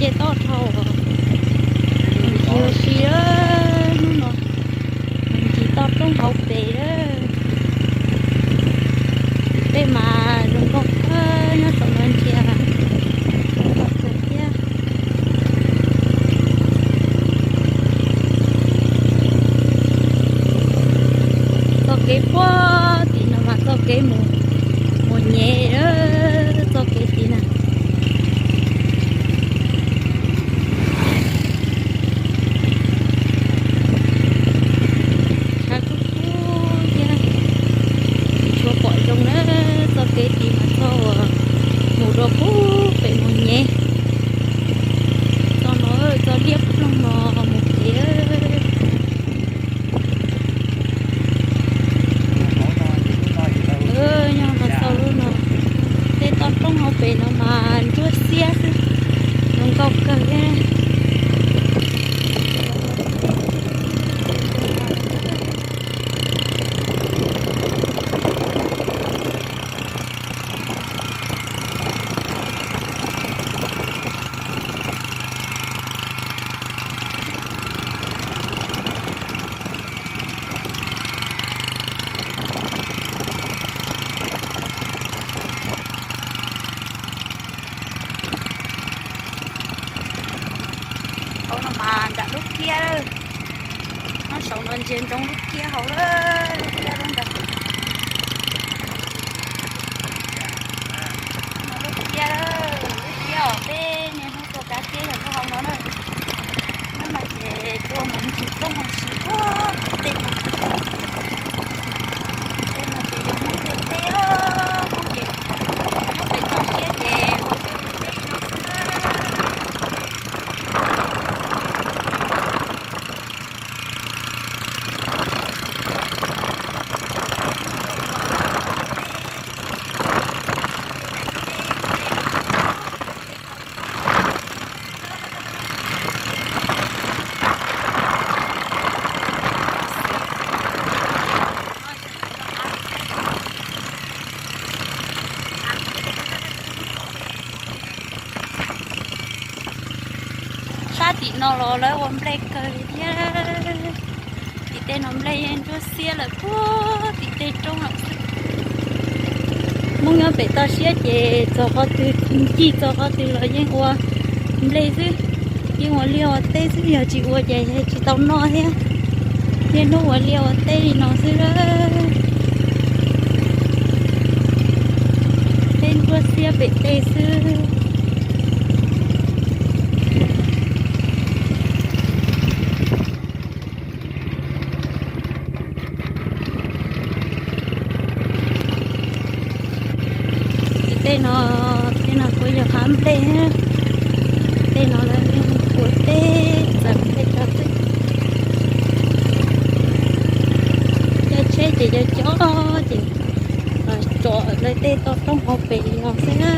Toj dhau, ncig ua si, hnub no ncig toj roob hauv pes lawm. Peb mas zoo nkauj kawg nyob saum no ntsia, zoo nkauj kawg thiab. Txoj kev puag tim no mas txoj kev mus, mus nyev, txoj kev tim na. Tshav kub kub thiab, tsis tshua pom zoo na. Txoj kev tim mas txoj uas mus rau pub pem mus nyev, txoj no, txoj liab ploog no mus kev. Nyob no xauj lub no, tej toj roob hauv pes no mas ntsuab xiab xwb, zoo nkauj kawg thiab. Hauv no mas nram lub kiab, nyob saum no ntsia ntsoov lub kiab hauv lawm, lub kiab lub ntawd. Lub kiab, lub kiab os, peb niaj hnub tua kav kiab yog lub hauv no na. Hnub no ces tua mus ntsis toj mus siv puag tej no. Tej no ces yog Hmoob tej teb, Hmoob ces nyob pem toj siab ces ua tej teb no xwb. Sab tim no los lawv ua nplej kawg li thiab. Tim tej no nplej yeej ntsuab xiab lawm puag tim tej roob lawm xwb. Hmoob nyob pem toj siab ces txog qhov twg, ncig txog qhov twg los yeej ua nplej xwb, yeej ua liaj ua teb xwb, yog tsis ua ces tsis tau noj thiab. Niaj hnub ua liaj ua teb li no xwb. Peb ntsuab xiab pem tej xwb. Ces tej no, tej no kuj yog hav nplej, tej no lawv ua teb txawm nplej rau xwb. Caij tsheb ces cov cov ces los tsom lawv tej toj roob hauv pes li no xwb na.